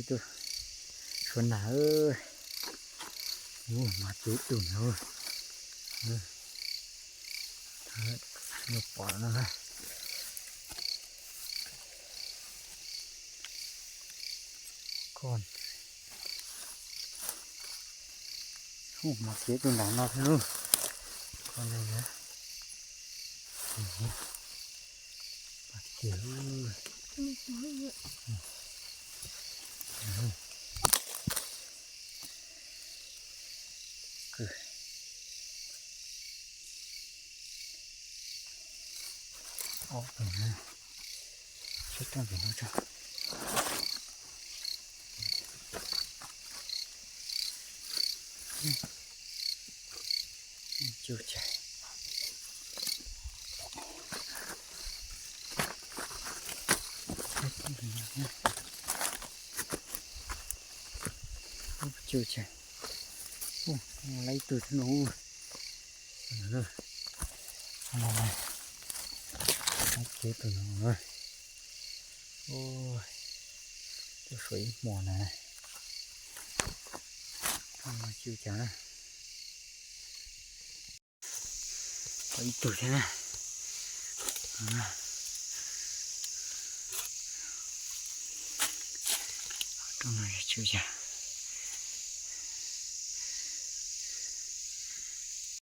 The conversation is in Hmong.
Tus suav nag, mas tib tug no, no pom no. Ko, mas tib tug nram no thiab lauj. Ko, mas tib. Ob tug na, sab tom ntawm no tso. Cuj cag. Cuj cag. Lawv ib tug thiab no. Lawv ib tug no. Cuj suav ib hmos na. Cuj cag na. Ib tug thiab na. Rau no cuj cag.